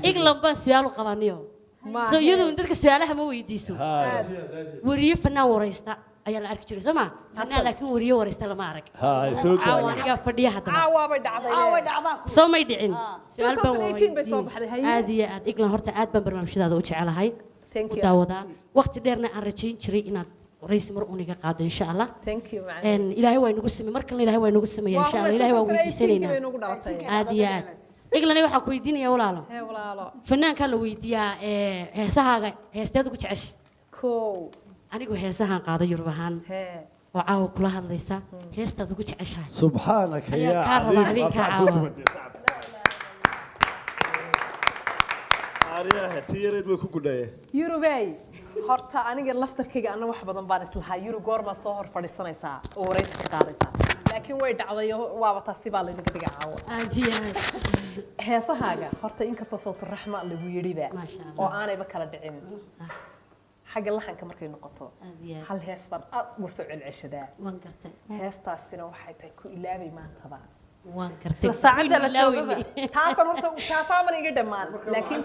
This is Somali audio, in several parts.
England baan su'aal u qabaniyo. So iyadu dadka su'aalaha ma weydiiso. Wariye fanaan waraysta ayaa la arki jiray, soo ma? Fanaan laakiin wariye waraysta lama arag. Haa, soo Caawa daa. anigaa fadhiya haddaba. Caawa bay dhacday. Way dhacdaa. Soo may dhicin. Su'aal baan 2018 bay soo weydiin. baxday, haye. Aad iyo aad, England, horta aad baan barnaamijyadaada u jecelahay. Thank U you. daawadaa. Waqti dheerna aan rajayn jiray inaad waraysi mar uun iga qaado, insha Allah. Thank you, macallin. Ilaahay waa inagu samey, mar kalena Ilaahay waa inagu sameeya, insha Allah. Ilaahay waa 2018 weydiisanaynaa. Bay nagu dhalatay. Aad iyo aad. England, waxaan ku weydiinayaa, walaalo. Hee, walaalo. Fanaankaa la weydiiyaa heesahaaga heesteed ugu jecesha? Kow. Anigu heesahaan qaada Yurub ahaan Hee. oo caawa kula hadlaysa, heestaad ugu jeceshahay Subxaanaka ayaa yaa kaa rabaa cadiim. habeenkaa caawa. Aariyaha tiyareed way ku gudhayeen. Yurubey, horta aniga laftarkayga anna wax badan baan islahaa, Yurub, goormaad soo hor fadhiisanaysaa oo waraysi ka qaadaysaa? Laakiin way dhacday oo waaba taasi baa laydinka dhiga caawa. Aad iyo aad. Heesahaaga horta, inkastoo sawtu raxma lagu yidhiba Maasha Allah. oo aanayba kala dhicin xagga laxanka markay noqoto, Aad iyo aad. hal hees baan aad uga soo celceshadaa. Waan gartay. Heestaasina waxay tahay Ku Ilaabay Maantaba. Waan gartay. Isla saacadda la Waynu joogaba ilaaweyne. Taasan horta taasaaman iga dhammaan, laakiin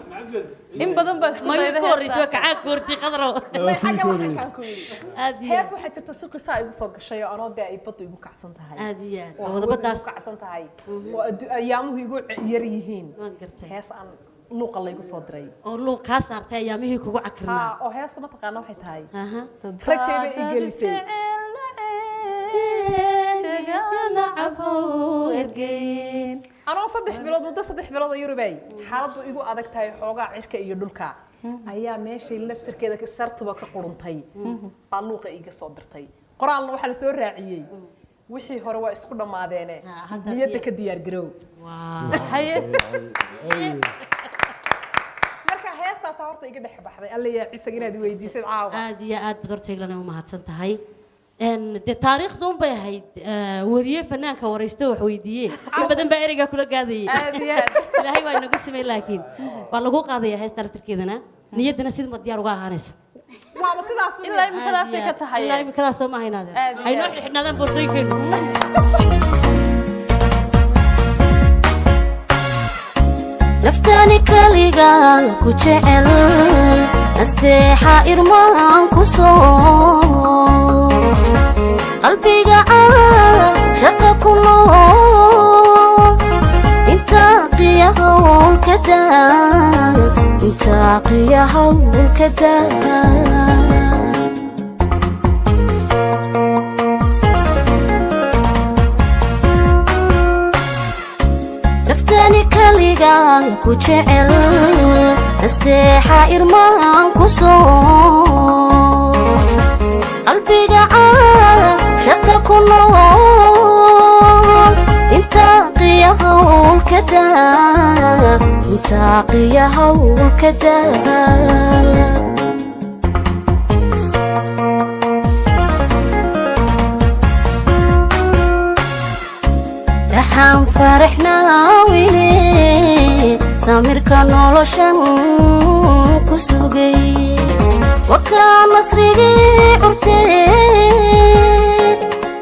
In badan baa isku Mayu dayda ku horreysay waa heestaa. kacaa goorti qadro. May, xagga laxankaan ku yidhi. Aad iyo Hees aad. waxay jirta si qisaa igu soo gashay oo anoo dee ay baddu igu kacsan tahay Aad iyo aad. oo Waa hawadu wada igu baddaas. kacsan tahay oo ayaamuhu igu yar yihiin. Waan gartay. Hees aan luuqa laygu soo diray Oo luuq kaa saartay ayaamihii kugu cakirnaa. Ha, oo heesta mataqaana waxay tahay Aha. rajay bay i gelisay. Anoo 3 bilood, muddo 3 bilood oo, Yurubey, xaaladdu igu adag tahay, xoogaa cirka iyo dhulka ayaa meeshay laftarkeeda sartuba ka quruntay, baa luuqa iiga soo dirtay. Qoraalna waxaa la soo raaciyey, wixii hore waa isku dhammaadeene, Ah, hadda niyadda ka diyaar garow. Waa. Haye. Marka heestaasaa horta iga dhex baxday. Alla yaa ciisaga inaad i weydiisad caawa. Aad iyo aad baad horta, England, u mahadsan tahay. Dee taariikhda un bay ahayd wariye fanaanka waraysto wax weydiiye. In badan baa ereygaa kula gaadayay. Aad iyo aad. Ilaahay waa inagu simay, laakiin waa lagu qaadaya heesta laftirkeedana, niyaddana siduma diyaar uga ahaanaysa. Waaba sidaas weeye. Ilaa imikadaasay ka tahay. Ilaa imikadaas soo ma haynaadeen. Aad iyo Aynoo aad. xidhnaadaan boorsooyinkeenu. Naftani kaliga ku jecel, nasteexa irmaan ku soo, qalbiga caan shaqa ku nool, intaaqiya hawlka daa, intaaqiya hawlka daa. Naftani kaliga ku jecel, nasteexa irmaan ku soo, qalbiga caan shaqa ku nool, intaaqiya hawlka daa, intaaqiya hawlka daa. Dhaxaan faraxnaa wile, samirka noloshan ku sugay, wakaa nasrigii curtee,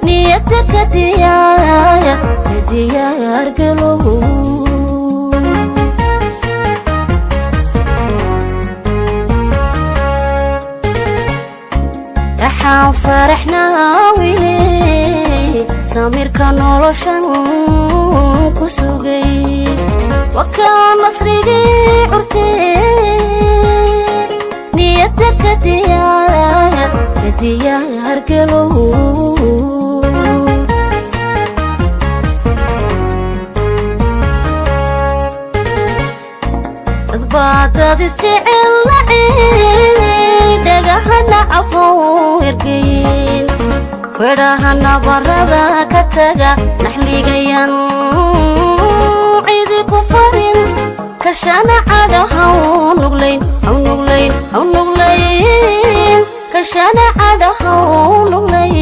niyadda ka diyaar, ka diyaar galow. Dhaxaan faraxnaa wile, samirka noloshan ku sugay, wakaa nasrigii curtee, niyadda ka diyaar, ka diyaar galow. Dadbaa dad isjecel nacey, dhagahana cafow ergeyn, wedhahana barada ka taga, naxligayan cidi ku farin, kashana cadha haw nuglayn, haw nuglayn, haw nuglayn, kashana cadha haw nuglayn.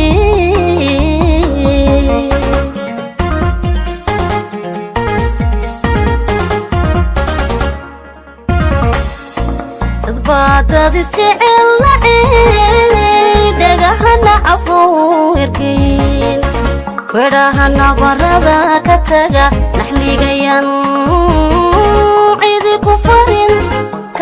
Dadbaa dad isjecel nacey, dhagahana cafow ergeyn, wedhahana barada ka taga, naxligayan cidi ku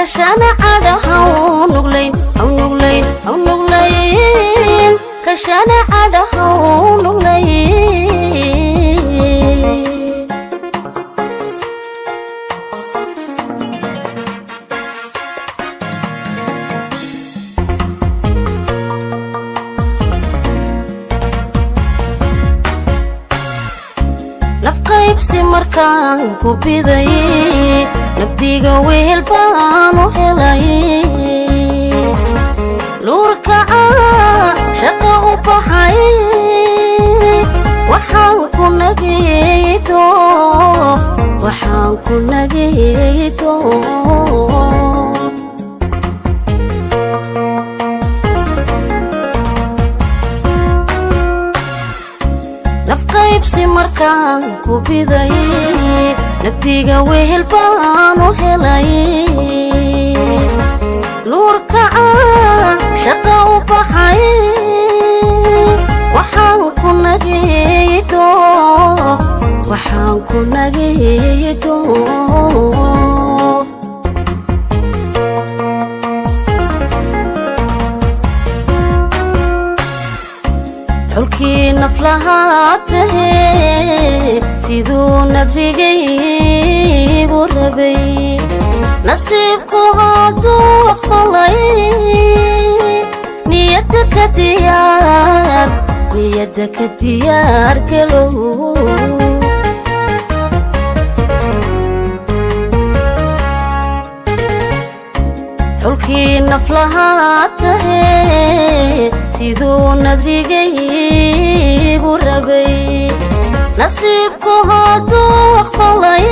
Kashana cadhaha u nuglayn, u nuglayn, u nuglayn. Kashana cadhaha u nuglayn. Naf qaybsi markaan ku biday, nabdiga wehel baan u helay. Luurkaca shaqa u baxay, waxaan ku nagaydo, waxaan ku nagaydo. Naf qaybsi markaan ku biday, nabdiga wehel baan u helay. Nuurkaca shaqa u baxay, waxaan ku nagaydo, waxaan ku nagaydo. Xulkii naflahaa tahee, siduu nadrigaygu rabay, nasiibku hadduu aqbalay, niyadda ka diyaar, niyadda ka diyaar galow. Xulkii naflahaa tahee, siduu nadrigaygu rabay, nasiibku hadduu aqbalay,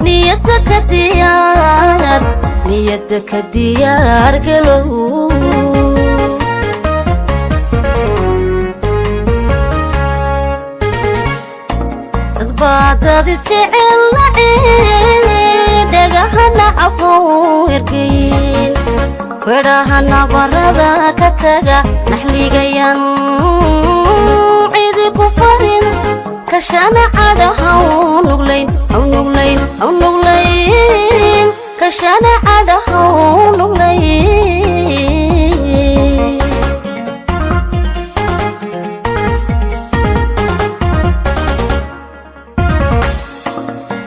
niyadda ka diyaar, niyadda ka diyaar galow. Dad baa dad isjecel nacee, dhagahana cafow ergeyn, wedhahana barada ka taga, naxligayan cidi ku farin. Kashana cadhaha u nuglayn, u nuglayn, u nuglayn. Kashana cadhaha u nuglayn.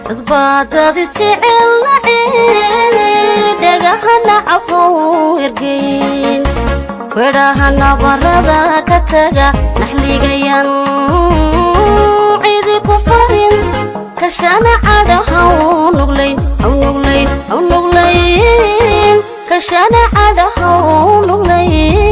Dad baa dad isjecel nacee, dhagahana cafow ergeyn, wedhahana barada ka taga, naxligayan cidi ku farin. Kashana cadhaha u nuglayn, u nuglayn, u nuglayn. Kashana cadhaha u nuglayn.